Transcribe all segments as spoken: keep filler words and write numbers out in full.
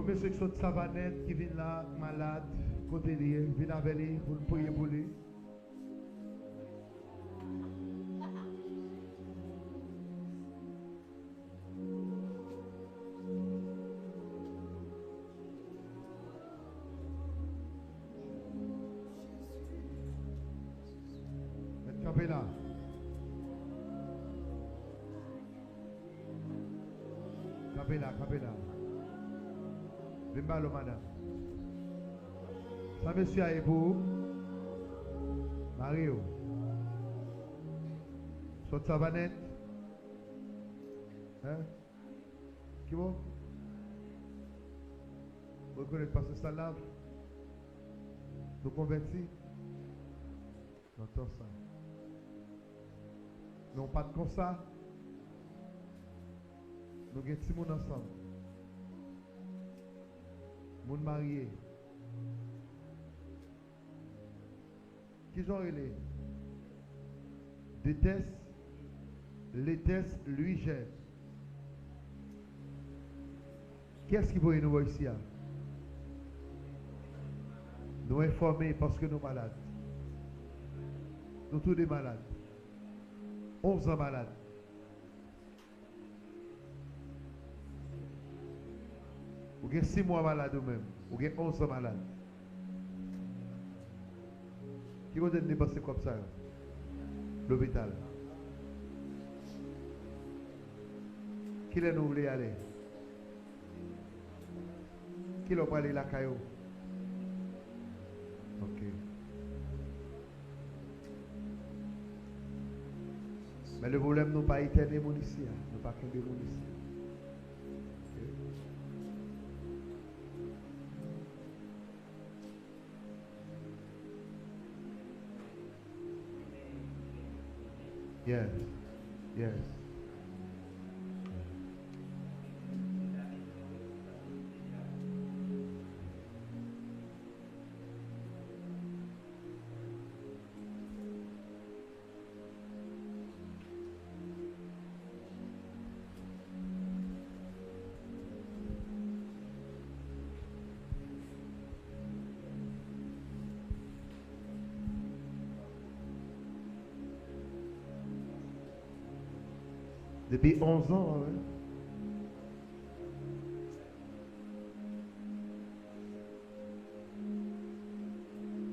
Mesye ki sot Savanèt, ki vin la, malad, kote li ye, vin avè li pou n priye pou li. Mèt kanpe la. Kanpe la, kanpe la. Vin ba l, madanm. Sa mesye a ye pou ou? Mari w. Sot Savanèt. Hein? Ki mo? Rekonèt pastè Salav? Nou konvèti? Nan tan sa. Men w pa t konsa. Nou gen timoun ansanm. Moun marye. Kijan w rele? Detès, Letès, Lwijè. Kiyès ki voye nou bò isi a? Nou enfòme paske nou malad. Nou tou de malad. Onz an malad. Ou gen sis mwa malad ou menm. Ou gen onz an malad. Ki kote n depanse kòb sa yo? Lopital. Kilè nou vle ale? Kilè w prale lakay ou? Ok. Men le pwoblèm, nou pa etène moun isi a. Nou pa kenbe moun isi a. Ok. Yes. Yes. Depi onz an, wi.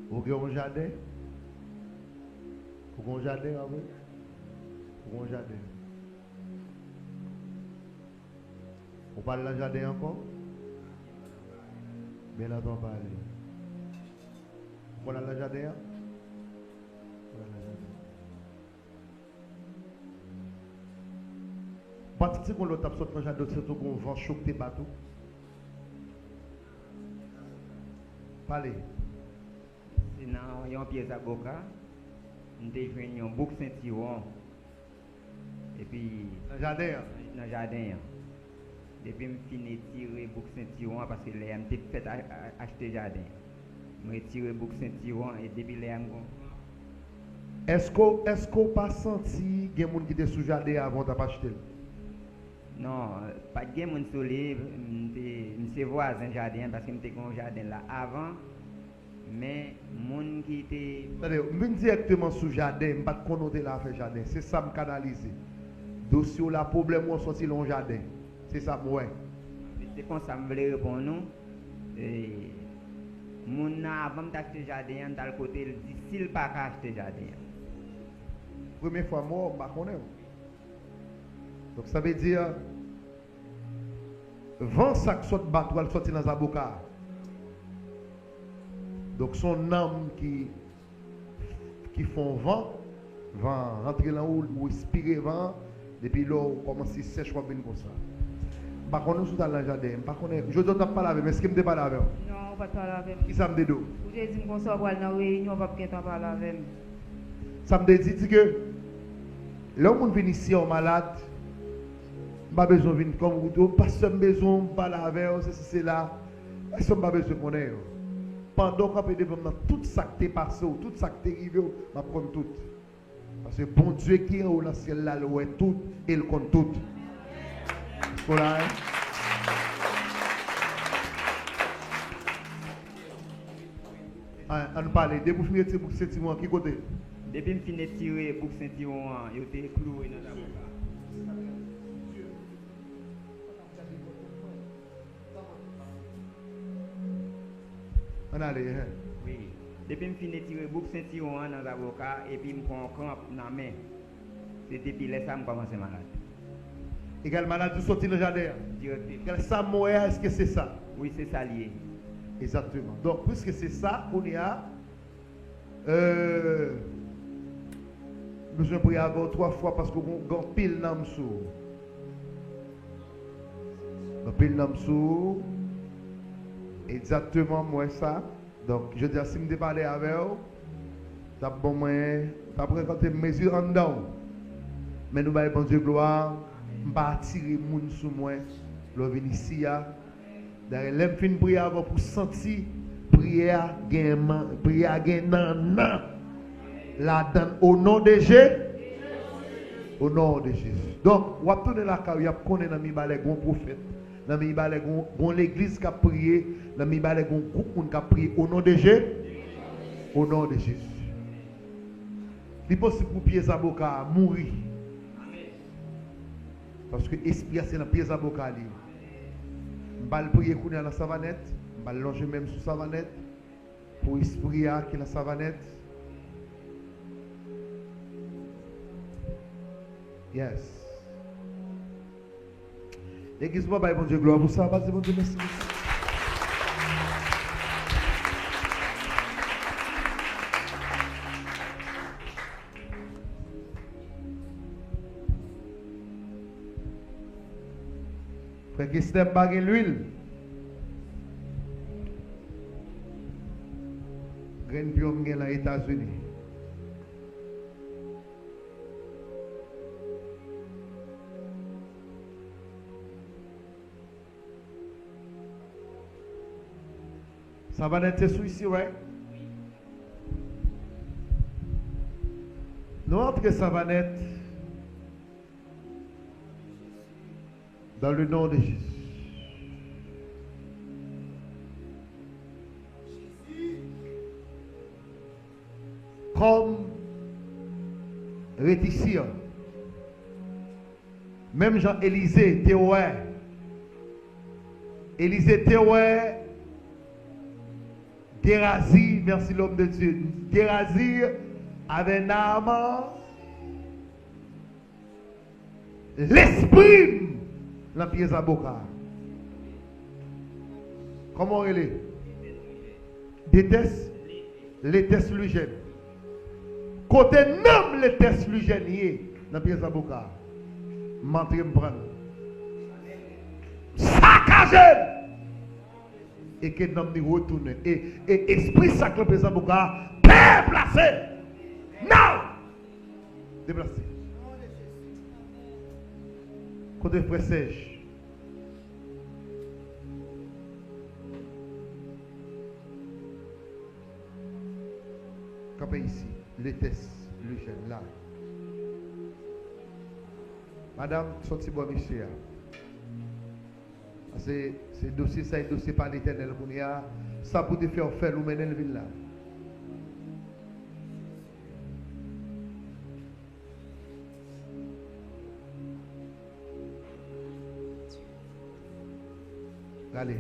Ou gen yon jaden? Ou gen yon jaden, pa vre? Ou gen yon jaden. Ou pral nan jaden ankò? Byen lontan w pa ale. Ou pral nan jaden an? Ou pral nan jaden an. Ou pa t santi gon lè w t ap sot nan jaden, w t santi gon van cho k te bat ou? Pale. Se nan yon pye zaboka, m te jwenn yon bouk sentiwon. Epi nan jaden an? Nan jaden an. Depi m fin etire bouk sentiwon an, paske lè a m te fèt a, a, achte jaden. M retire bouk sentiwon an, e depi lè a m kon... Èske, èske w pa santi gen moun ki te sou jaden an avan w t ap achte l? Non, pa t gen moun sou li. M te, m se vwazen jaden an, paske m te gen yon jaden la avan. Men, moun ki te... Tande, m vin dirèkteman sou jaden, m pa t konnen w te la fè jaden. Se sa m kanalize. Dosye w la, pwoblèm ou an sòti nan yon jaden. Se sa m wè. Se konsa m vle reponn ou. E, moun nan, avan m t achte jaden an, m t al kote l, di si l pa ka achte jaden an. Premye fwa m wè w, m pa konnen w. Donk, sa vle di, van sa k sot bat ou a, l sòti nan zaboka a. Donk, se yon nanm ki, ki fè yon van, van an rantre nan ou, ou espire van an, depi lè w kòmanse sèch, w ap vin konsa. M pa konnen si w t al nan jaden, m pa konnen. Jodi a w t ap pale avè m, èske m te pale avè w? Non, ou pa t pale avè m. Kisa m te di w? Ou te di m konsa w pral nan reyinyon, w p ap gentan pale avè m. Sa m te di, di ke lè yon moun vin isi a, w malad, m pa bezwen vin kòm ou di w, pastè, m bezwen w, m pale avè w, sesi, sela. Pastè, m pa bezwen konnen yo. Pandan w kanpe devan m nan, tout sa k te pase w, tout sa k te rive w, m ap konn tout. Paske Bondye ki anwo nan syèl la, l wè tout e l konn tout. Èske w la, wi? An, ann pale. Depi w fin retire bouk sentiwon an, ki kote? Depi m fin retire bouk sentiwon an, yo te klouwe nan zaboka. Ann ale, hen. Wi. Depi m fin retire bouk sentiwon an nan zaboka, epi m pran yon kranp nan men. Se depi lè sa a m kòmanse malad. Egal maladi soti nan jaden an. Direkteman. Egal sa m wè a, èske se sa? Wi, se sa l ye. Egzakteman. Donk, piske se sa, kounye a, euh, m bezwen priye avè w twa fwa paske w gen anpil nanm sou ou. Anpil nanm sou ou. Egzakteman, m wè sa. Donk, jodi a, si m te pale avè w, t ap bon mwen, t ap rankontre mezi anndan w. Men nou bay Bondye glwa, m pa atire moun sou mwen lè w vin isi a. Dayè, lè m fin priye avè w pou w santi priyè a gen man, priyè a gen nannan ladan l, o non de Je, o non de Jezi. Donk, w ap tounen lakay ou, y ap konnen nan Mibalè gen yon pwofèt. Nan Mibalè gon, gon legliz k ap priye. Nan Mibalè gon gwoup moun k ap priye. O non de Je, o non de Jezi. Li posib pou pye zaboka a mouri. Paske espri a se nan pye zaboka li ye. M pral priye kounye a nan Savanèt. M pral lonje men m sou Savanèt. Pou espri a ki nan Savanèt. Yes. Legliz mwen, bay Bondye glwa pou sa, pa di Bondye mèsi pou sa. Frè Kestè, m pa gen lwil. Grenn pyon m gen nan Etazini. Savanèt se sou isi, right? Nou antre Savanèt dans le nom de Jésus. Kòm ret isi an. Menm jan Elize te wè, Elize te wè Gerazi, merci l'homme de Dieu, Gerazi avè Naaman, lespri m nan pye zaboka. Kòman w rele? Letès, Letès Lijèn. Kote nanm Letès Lijèn ye nan pye zaboka a? M antre, m pran l. Sakaje l! E ke nanm li retounen. E, e espri sa k nan pye zaboka a deplase! Now! Deplase. Kote frè Sèj? Kanpe isi, Letès Lijèn la. Madanm, soti bò mesye a. Paske se dosye sa, e dosye pa Letènèl kounye a. Sa pou te fè w fè l, ou mennen l vin la. Gade.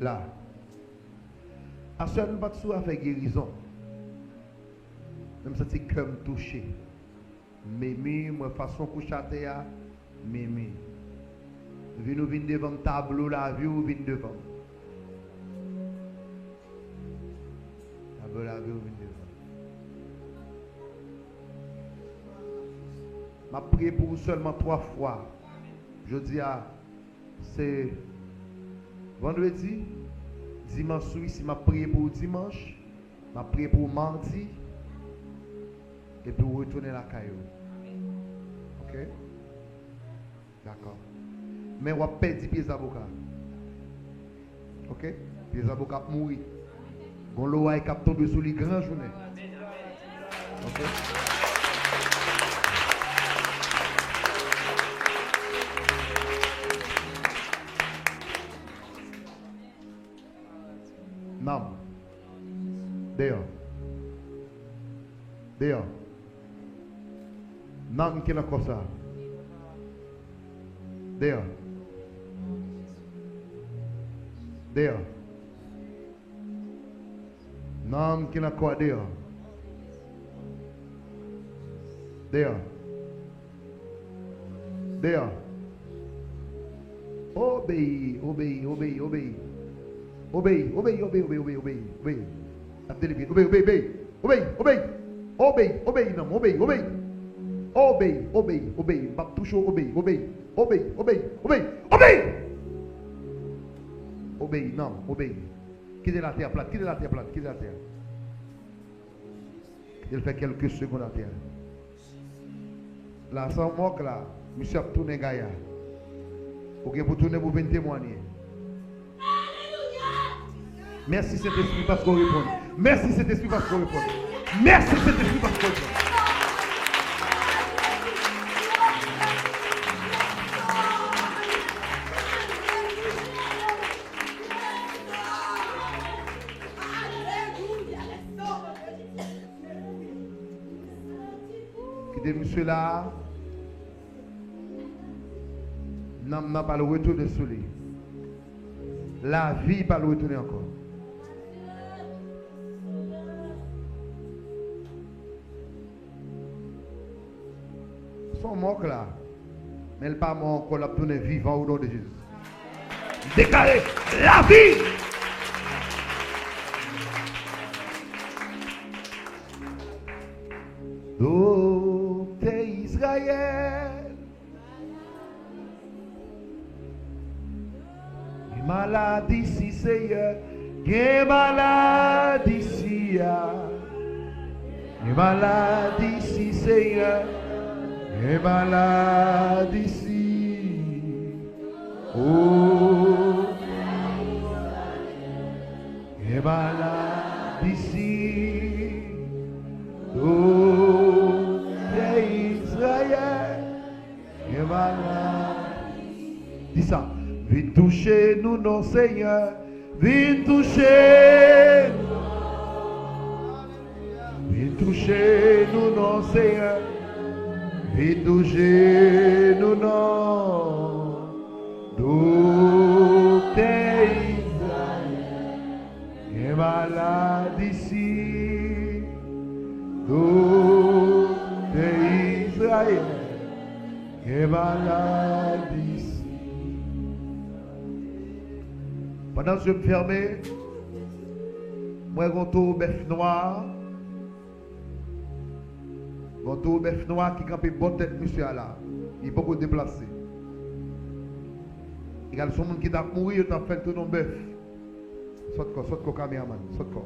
La. Aswè nou pa t sou afè gerizon. Men m santi kè m touche. Mimi, mwen fason kouche atè a, Mimi. Vin ou vin devan m, tablo lavi ou vin devan m. Tablo lavi ou vin devan m. M ap priye pou ou sèlman twa fwa. Jodi a, se vandredi, dimanch sou isi, m ap priye pou ou dimanch, m ap priye pou ou madi, epi ou retounen lakay ou. Oke? Dakò. Men w ap pèdi pye zaboka. Oke? Pye zaboka ap mouri. Gon loway k ap tonbe sou li gran jounen. Oke? Nanm. Deyò. Deyò. Nanm ki nan kò sa. Deyò. Deyò. Nanm ki nan kò a, deyò. Deyò. Deyò. Obeyi, obeyi, obeyi, obeyi. Obeyi, obeyi, obeyi, obeyi, obeyi, obeyi, obeyi. Ap delivre. Obeyi, obeyi, obeyi. Obeyi, obeyi. Obeyi, obeyi, nanm, obeyi, obeyi. Obeyi, obeyi, obeyi, obeyi. M p ap touche w, obeyi, obeyi. Obeyi, obeyi, obeyi, obeyi. Obeyi, nanm, obeyi. Kite latè plat, kite latè plat, kite latè. Kite l fè kèlke segonn atè. La, san mòk la, misye ap tounen gaya. Ou gen pou tounen pou vin temwanye. Mèsi, Sentespri, paske w reponn. Mèsi, Sentespri, paske w reponn. Mèsi, Sentespri, paske w reponn. Kite misye la. Nanm nan pral retounen sou li. Lavi pral retounen ankò. Se yon mò k la, men l pa mò ankò, l ap tounen vivan o non de Jezi. M deklare lavi. Doktè Izrayèl. Gen maladi isi, Senyè, gen maladi isi a. Gen maladi isi, Senyè, gen maladi isi. O, gen maladi isi. Doktè Izrayèl. Gen maladi. Di sa. Vin touche nou non, Senyè. Vin touche nou. Vin touche nou non, Senyè. Vin touche nou non. Doktè Izrayèl. Gen maladi isi, doktè Izrayèl. Gen maladi isi. Pandan zye m fèmen, m wè gon towo bèf nwa. Gon towo bèf nwa ki kanpe bò tèt misye a la. Li poko deplase. Egal, se yon moun ki t ap mouri, yo t ap fè l tounen yon bèf. Sòt kò, sòt kò, kameramann, sòt kò.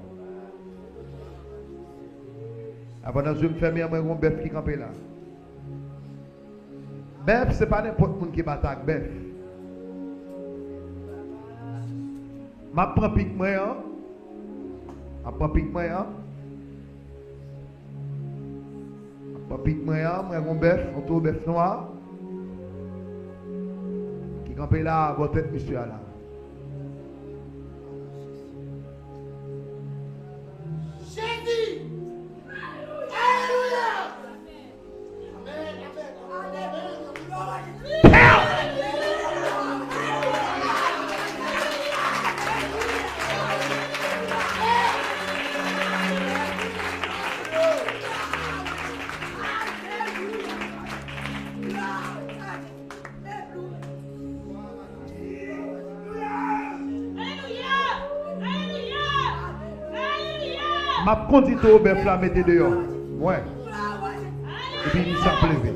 A, pandan zye m fèmen an, mwen gon bèf ki kanpe la. Bèf, se pa nenpòt moun ki bata ak bèf. M ap pran pik mwen an. M ap pran pik mwen an. M ap pran pik mwen an. Mwen gon bèf, yon towo bèf nwa. Ki kanpe la, bò tèt misye a la. Jezi! Alelouya! M ap kondi towo bèf la mete deyò. Mwen. Epi misye ap leve.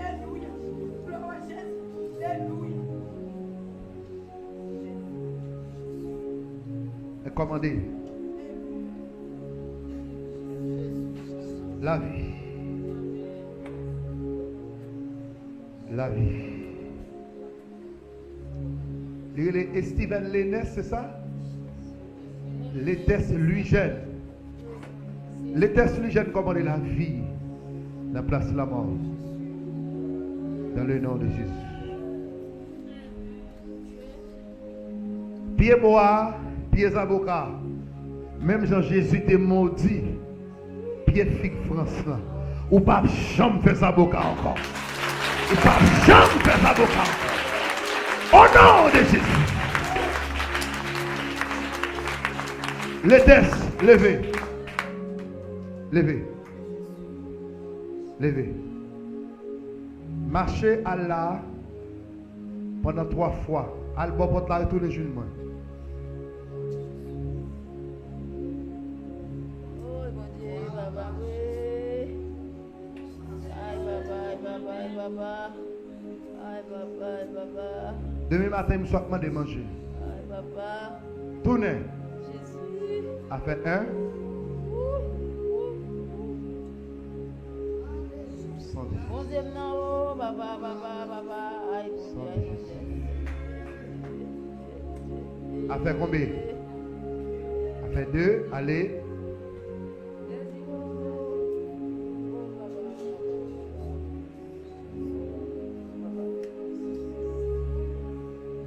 Alelouya. Glwa a Jezi. Alelouya. E kòmande. Lavi. Lavi. Li rele Estiven Lenes, se sa? Letes Lujèn. Letes Lujèn kòmande lavi nan plas lanmò. Dans le nom de Jésus. Pye bwa, pye zaboka. Menm jan Jezi te modi pye fig Frans lan, ou p ap janm fè zaboka ankò. Ou p ap janm fè zaboka ankò. O non de Jezi. Letes, leve. Leve. Leve. Mache al la a pandan twa fwa. Al bò pòt la, retounen jwenn mwen. Oy, Bondye, papa, wi. Ay, papa, ay, papa, ay, papa. Ay, papa, ay, papa. Demen maten, misye ap mande manje. Ay, papa. Tounen. Jezi. Afè en. San de. Bondye m nan o, papa, papa, papa. Ay, Bondye, ay, Bondye. Afè konbyen? Afè de, ale.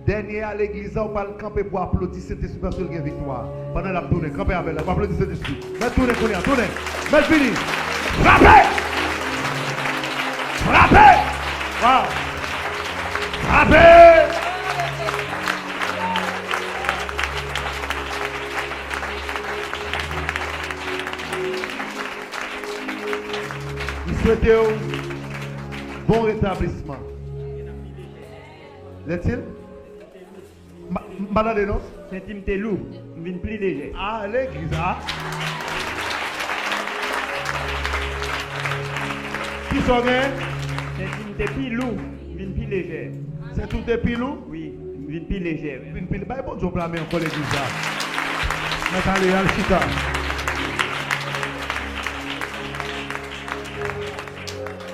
Dènye a legliz la, ou pral kanpe pou aplodi Sentespri paske l gen viktwa. Pandan l ap tounen, kanpe avè l la, pou aplodi Sentespri. Mèt tounen kounye a, tounen. Mèt vini. Frape! Frape! Waw! Frape! M swete w bon retablisman. Lètil? M pa, m pa tande non. Senti m te lou, m vin pli lejè. Ah, legliz a. Kisa w gen? Senti m te pi lou, m vin pi lejè. Senti w te pi lou? Wi, m vin pi lejè. Vin pi, bay Bondye yon pla men ankò legliz la. Mèt ale, al chita.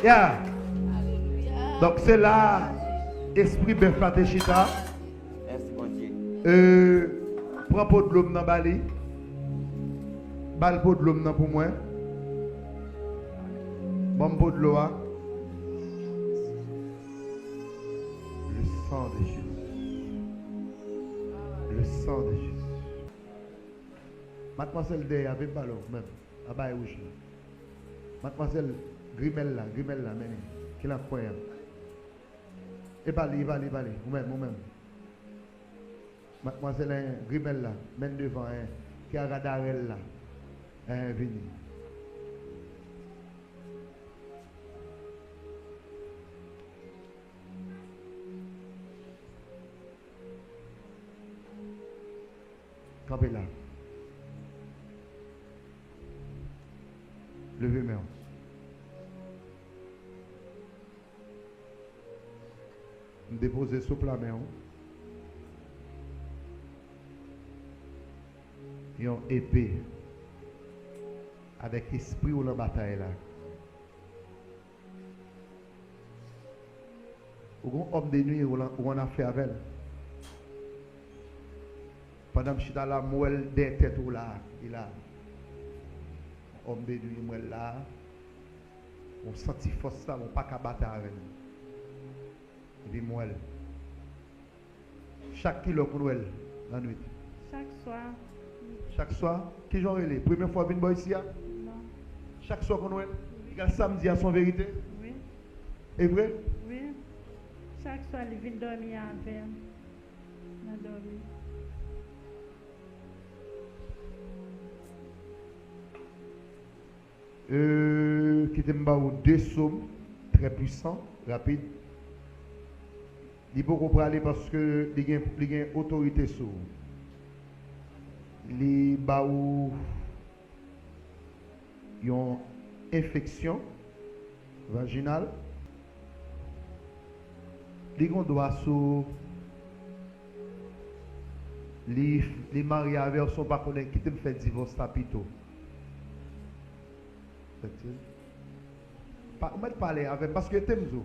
Yeah. Donk se la espri bèf la te chita. Mèsi Bondye. Euh, pran po dlo m nan ba li. Ba l po dlo m nan pou mwen. Ban m po dlo a. Le sang de Jésus. Le sang de Jésus. Madmwazèl dèyè a, vin pale w menm. Abay wouj la. Madmwazèl grimèl la, grimèl la, mennen. Ki nan kwen an. E pa li, e pa li, e pa li. Ou menm, ou menm. Madmwazèl, en, grimèl la, menn devan, en, ki a radarèl la, en, vini. Kanpe la. Leve men w. M depoze sou pla men w yon epe avèk espri w nan batay la. Ou gon òm de nwi, ou lan-, ou annafè avè l. Pandan m chita la, m wè l dèyè tèt ou la, li la. Òm de nwi, m wè l la. Ou santi fòs la, men w pa ka batay avè l. Epi m wè l. Chak kilè w konn wè l lannwit? Chak swa. Chak swa? Kijan w rele? Premye fwa w vin bò isi a? Non. Chak swa w konn wè l? Wi. Egal samdi a, se yon verite? Wi. E vre? Wi. Chak swa, li vin dòmi avè m nan dòmi. Euh, kite m ba ou de sòm trè pwisan, rapid. Li poko prale paske li gen, li gen otorite sou ou. Li ba ou yon enfeksyon vajinal. Li gon dwa sou, li, li marye avè w san w pa konnen, kite m fè divòs la pito. Fè ti. Pa, ou mèt pale avè m, paske te m di w.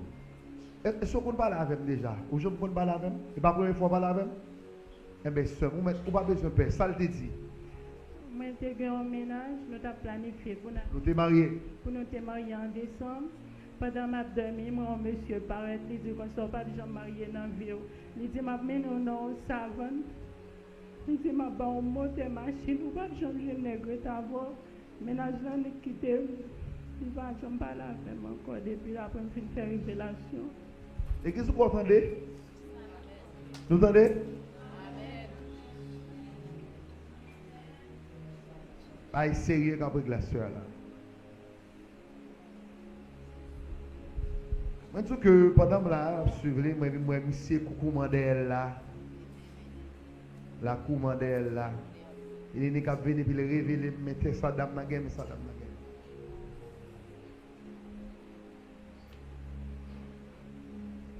E, èske w konn pale avè m deja? Ou janm konn pale avè m? E pa premye fwa w pale avè m? Enben, sè m, ou mèt, ou pa bezwen pè. Sa l te di? Mwen te gen yon mennaj, nou t ap planifye pou n a-, nou te marye, pou nou te marye an desanm. Pandan m ap dòmi, m wè yon mesye parèt, li di konsa, "W p ap janm marye nan vi w." Li di, "M ap mennen w nan yon savann." Li di, "M ap ba w yon motè machin, ou p ap janm jwenn nèg ret avè w." Mennaj lan nik kite m. Li pa janm pale avè m ankò depi l apre m fin fè revelasyon. Legliz, ou kwè w tande? Nou tande? Bagay serye k ap regle a sè a la. Mwen di w ke pandan m la, m ap swiv li, mwen, mwen, misye koukouman dèyè l la. La kouman dèyè l la. E li nik ap vini, epi l revele m, men tè sa dam nan gen, men sa dam nan gen.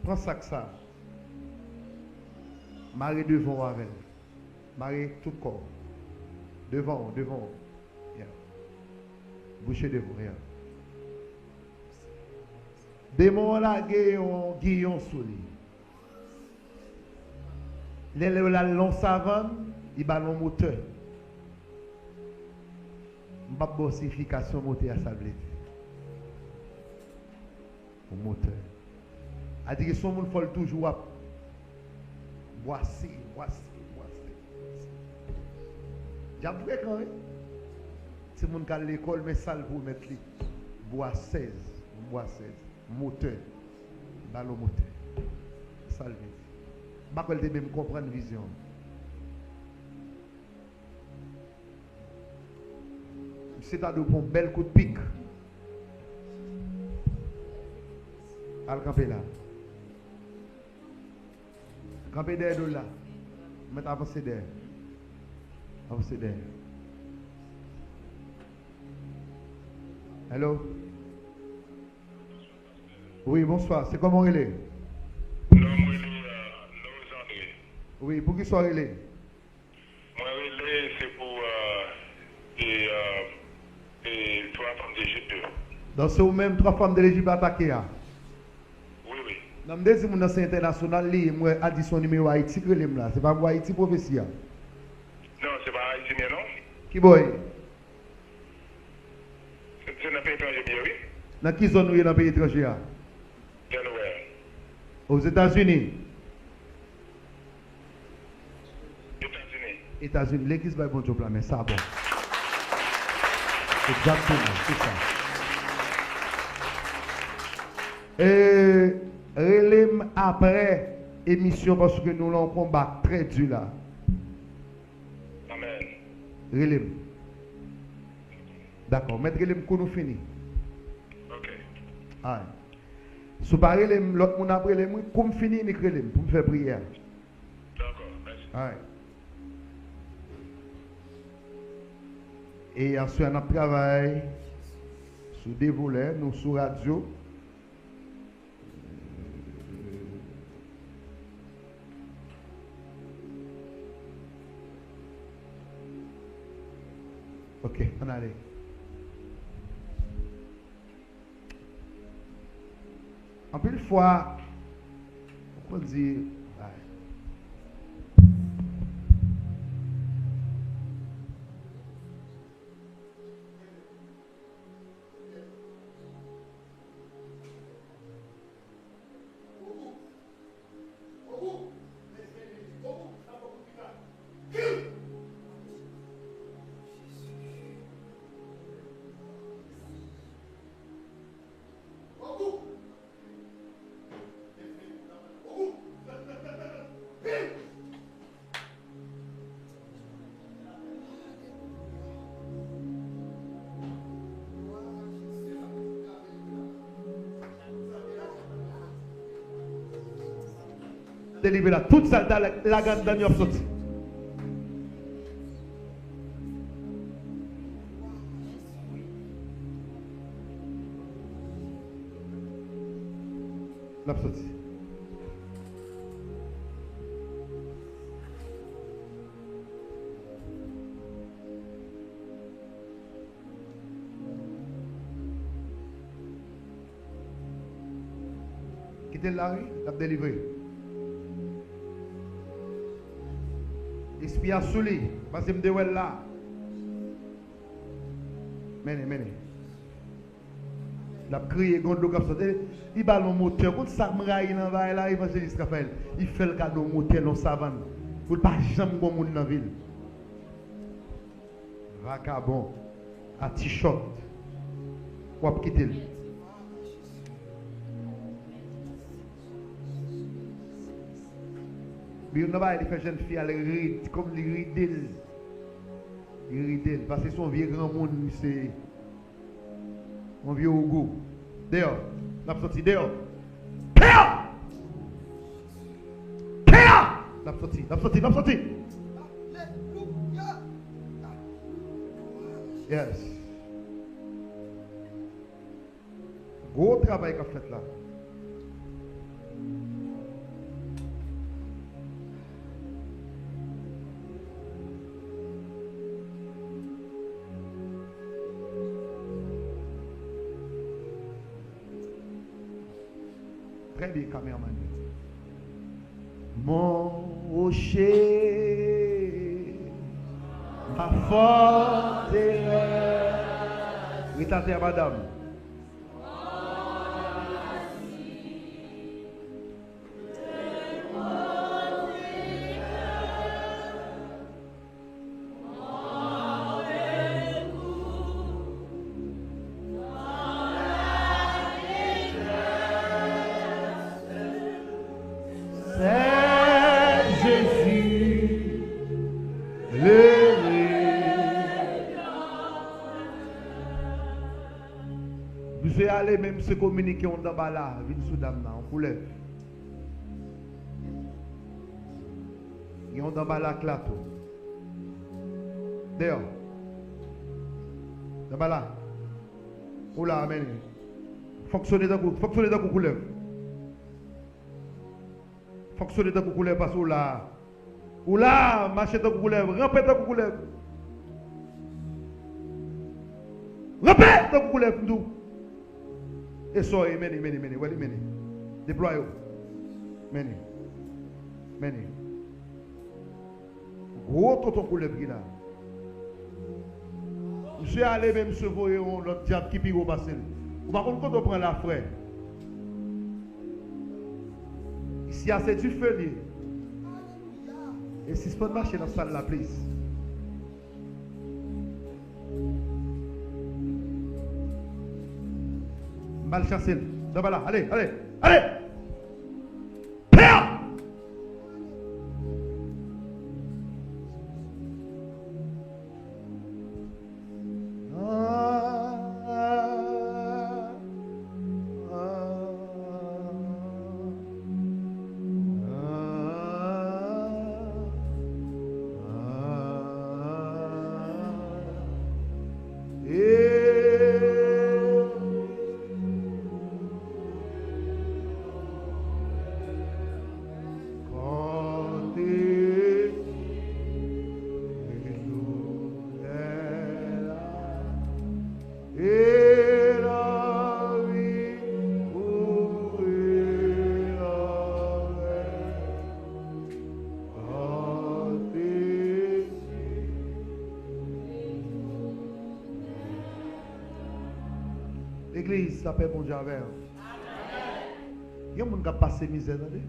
Pran sak sa. Mare devan w avè l. Mare tout kò w. Devan w, devan w. Yeah. Bouche devan w, yeah. Demon an lage yon giyon sou li. Lè, lè l al nan savann, li ba l yon motè. M p ap ba w siyifikasyon motè a, sa l vle di. Yon motè. A di ke se yon moun fò l toujou ap bwase, bwase, bwase, bwase. Dyab frekan, wi. Timoun k al lekòl, men sa l pwomèt li. Bwasèz, yon bwasèz. Motè. Ba l yon motè. Sa l vle di. M pa kwè l te menm konprann vizyon an. Misye ta dwe pran yon bèl kout pik. Al kanpe la. Kanpe dèyè do l la. Mèt avanse dèyè. Avanse dèyè. Hello? Wi, bonswa. Se kòman w rele? Non, m rele, euh, Norris André. Wi, poukisa w rele? Mwen rele, se pou, euh, e, euh, e, twa fanm de Lejip yo. Donk, se ou menm twa fanm de Lejip atake a? Wi, wi. Non, m te di moun nan se entènasyonal li ye, m wè a di se yon nimewo Ayiti k rele m la. Se pa pou Ayiti pwofesi a? Non, se pa Ayiti m ye, non. Ki bò w ye? Se, se nan peyi etranje m ye, wi. Nan ki zòn ou ye nan peyi etranje a? Delaware. Ozetazini? Etazini. Etazini. Legliz bay Bondye yon pla men, sa bon. Egzakteman, se sa. E, rele m apre emisyon paske nou nan yon konba trè di la. Amèn. Rele m. Dakò, mèt rele m kou nou fini. Ok. Alright. Si w pa rele m, lòt moun ap rele m, wi. Kou m fini, nik rele m pou m fè priyè a. Dakò, mèsi. Alright. E aswè a n ap travay sou de volè, nou sou radyo. Ok, ann ale. Anpil fwa, ou konn di, ay. Delivre la. Tout sa k ta la, lage anndan yo ap soti. L ap soti. Kite l la, wi, l ap delivre. Espri a sou li, paske m te wè l la. Mennen, mennen. L ap kriye, gen yon dlo k ap soti. Li ba l yon motè. Konn sa k m rayi nan bagay la, Evanjelis Raphaël? Li fè l kado yon motè nan yon savann pou l pa janm gen moun nan vi l. Vakabon a ti chòt, w ap kite l. Men youn nan bagay li fè jèn fi a, li rid, kòm li ride l. Li ride l, paske se yon vye granmoun, misye. Yon vye ogou. Deyò. N ap soti deyò. Deyò! Deyò! N ap soti, n ap soti, n ap soti. Yes. Gwo travay k ap fèt la. Trè byen, kameramann. Mon rocher, ma forteresse. Ret atè, madanm. C'est Jésus, le Rédempteur. Misye ale, men misye kominike yon danbala vin sou dam nan, yon koulèv. Gen yon danbala ak lato. Deyò. Danbala. Ou la, mennen. Fonksyone tankou, fonksyone tankou koulèv. Fonksyone tankou koulèv, paske ou la. Ou la, mache tankou koulèv, ranpe tankou koulèv. Ranpe tankou koulèv, m di w. E sa w ye, mennen, mennen, mennen, wè li mennen. Deplwaye w. Mennen. Mennen. Gwo tonton koulèv ki la. Misye ale, men misye voye yon lòt dyab ki pi wo pase l. Ou pa konn kote w pran la, frè. Isi a se dife li ye. E sispann mache nan sal la, please. M al chase l. Danbala, ale, ale, ale! Pè! Legliz, lapè Bondye avè w. Gen moun k ap pase mizè, tande.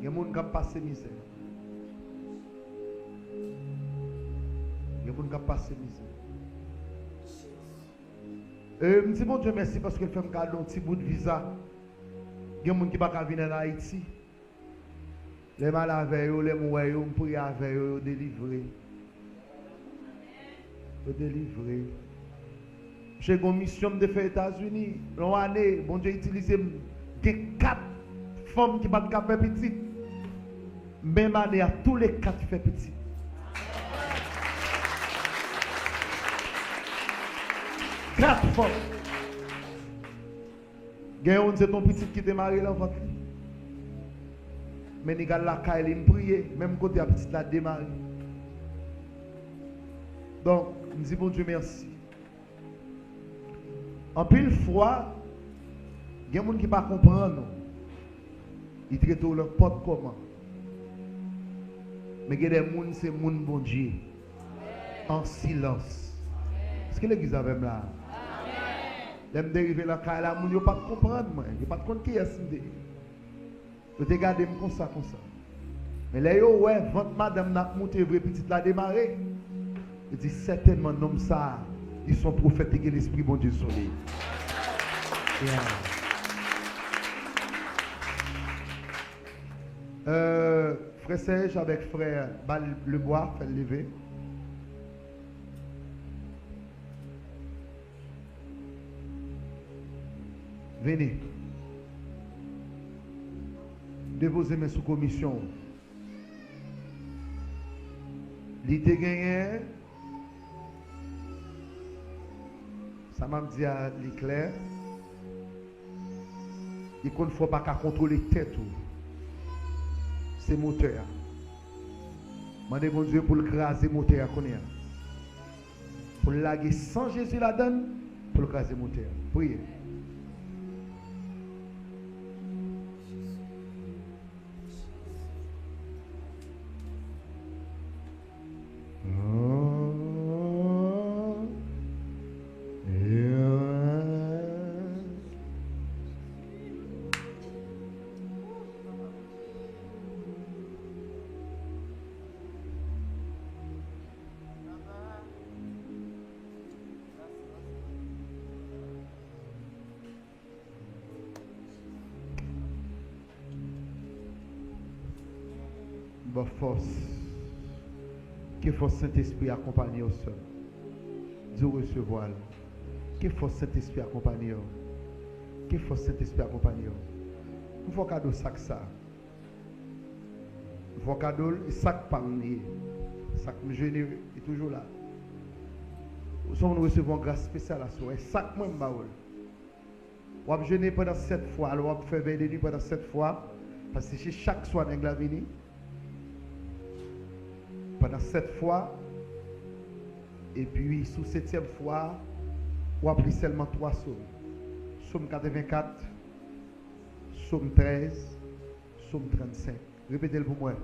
Gen moun k ap pase mizè. Gen moun k ap pase mizè. E, m di Bondye mèsi paske l fè m kado yon ti bout viza. Gen moun ki pa ka vin ann Ayiti. Lè m ale avè yo, lè m wè yo, m priye avè yo, yo delivre. Yo delivre. Misye, gen yon misyon m te fè Etazini. Nan yon ane, Bondye itilize m. Gen kat fanm ki pa t ka fè pitit. Menm ane a, toulèkat fè pitit. Kat fanm. Gen youn, se t on pitit ki te mare nan vant li. Men li t al lakay li, m priye, menm kote a pitit la demare. Donk, m di Bondye mèsi. Anpil fwa, Gen moun ki pa konprann ou. Li trete w nenpòt kòman. Men gen de moun, se moun Bondye. An silans. Èske legliz avè m la? Lè m te rive nan kay la, moun yo pa t konprann mwen. Yo pa t konn kiyès m te ye. Yo te gade m konsa, konsa. Men lè yo wè vant madanm nan ap moute vre, pitit la demare, yo di, sètènman, nonm sa a, li se yon pwofèt, li gen lespri Bondye sou li. Yeah. Euh, frè Serge avèk frè Bal Lebwa, fè l leve. Vini. Depoze men sou komisyon w. Li te genyen, sa m ap di a, li klè. Li konn fè w pa ka kontwole tèt ou. Se motè a. Mande Bondye pou l kraze motè a kounye a. Pou l lage san Jezi ladan l, pou l kraze motè a. Priye. Ba fòs. Ke fòs Sentespri akonpanye w, sè m. Di w resevwa l. Ke fòs Sentespri akonpanye w. Ke fòs Sentespri akonpanye w. M fè w kado sak sa. M fè w kado l, e sak pa m li ye. Sak m jene, li toujou la. Ou se yon moun resevwa yon gras espesyal aswè. Sak mwen m ba w l. W ap jene pandan sèt fwa, alò w ap fè vèy de nwi pandan sèt fwa, paske se chak swa nèg la vini. Pandan sèt fwa, epi sou setyèm fwa, w ap li sèlman twa sòm. Sòm katrevenkat, sòm trèz, sòm trannsenk. Repete l pou mwen.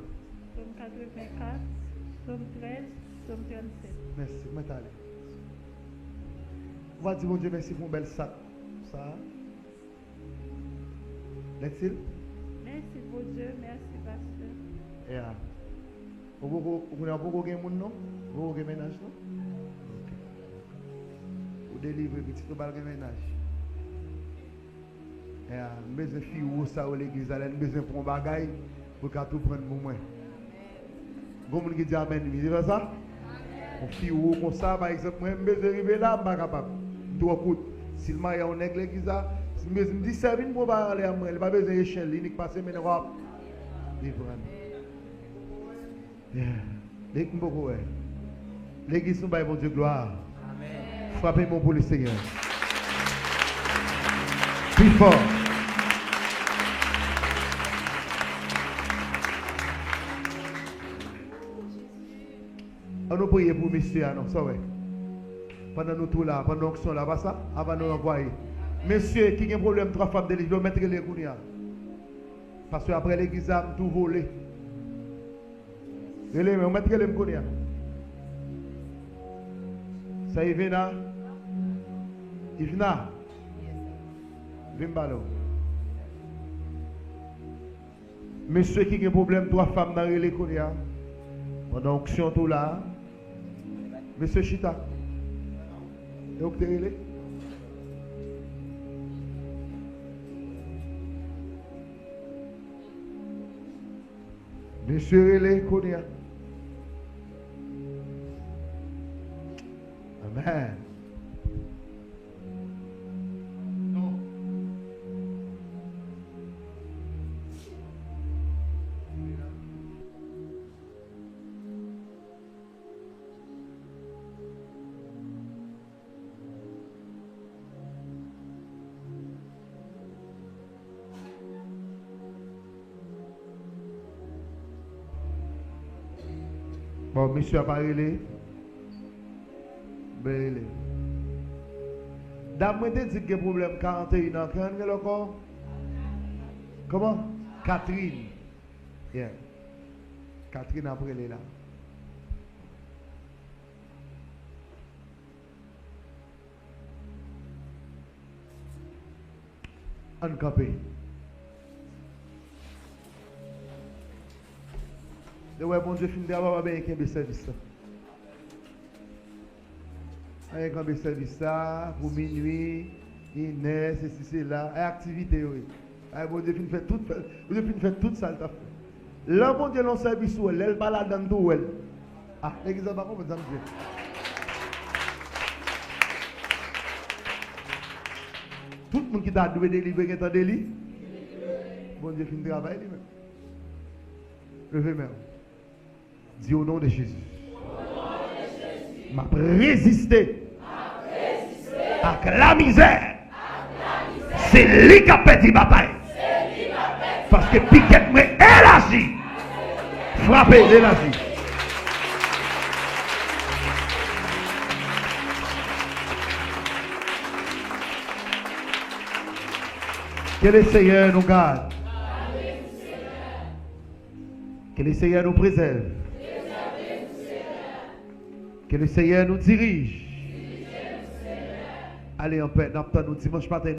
Sòm katrevenkat, sòm trèz, sòm trannsenk. Mèsi, mwen t ale. Ou va di Bondye mèsi pou yon bèl sak sa a. Lètil? Mèsi, Bondye, mèsi, pastè. Yeah. Ou poko, ou konnen ou poko gen moun, non? Ou poko gen mennaj, non? Ok. Ou delivre, pitit ou pral gen mennaj. Yeah, m bezwen fi wo sa yo legliz la, lè n bezwen pou yon bagay, pou l ka tou pran l pou mwen. Gon moun ki di amèn, wi, se pa sa? Yon fi wo konsa, pa egzanp, mwen, m bezwen rive la, m pa kapab. M twò kout. Si l marye a yon nèg legliz la, si m bezwen, m di sè vin pran bagay anlè a mwen, li pa bezwen echenn, li nik pase men nan wap. Li pran. Yeah. Li m poko wè. Legliz nou bay Bondye glwa. Amèn. Frape men w pou le Senyè. Pi fò. An nou priye pou mesye a non, sa w wè. Pandan nou tou la, pandan onksyon la, pa sa? Avan nou ranvwaye. Mesye ki gen pwoblèm twa fanm delivre, mèt rele kounye a. Paske apre legliz la, m tou vole. Rele men, ou mèt rele m kounye a. Sa Ivena? Ivna? Vin m pale w. Mesye ki gen pwoblèm twa fanm nan rele kounye a. Pandan onksyon tou la. Mesye chita. E ou ki te rele? Mesye rele kounye a. Amèn. Bon, misye a pa rele. Ben rele. Dam mwen te di k gen pwoblèm karant e yen an, ki ann gen l ankò? Kòman? Catherine. Yeah. Catherine ap rele la. Ann kanpe. Lè w wè Bondye fin travay, w ap byen kenbe sèvis la. Anyen kanpe sèvis sa pou minui, inè, sesi, sela, ay aktivite yo ye. Ay Bondye fin fè tout, Bondye fin fè tout sa l t ap fè. Lè Bondye nan sèvis ou, lè l pa ladan l tou, w wè l. Ah, legliz la pa konprann sa m di. Tout moun ki ta dwe delivre gentan deli. Bondye fin travay li menm. Leve men w. Di, au nom de Jésus, m ap reziste ak lamizè. Se li k ap pèdi batay. Paske pikèt mwen elaji. Frape, l elaji. Ke le Seyè nou gad. Ke le Seyè nou prezève. Ke le Seyè nou dirije. Ale anpè, n ap tann nou dimanch maten.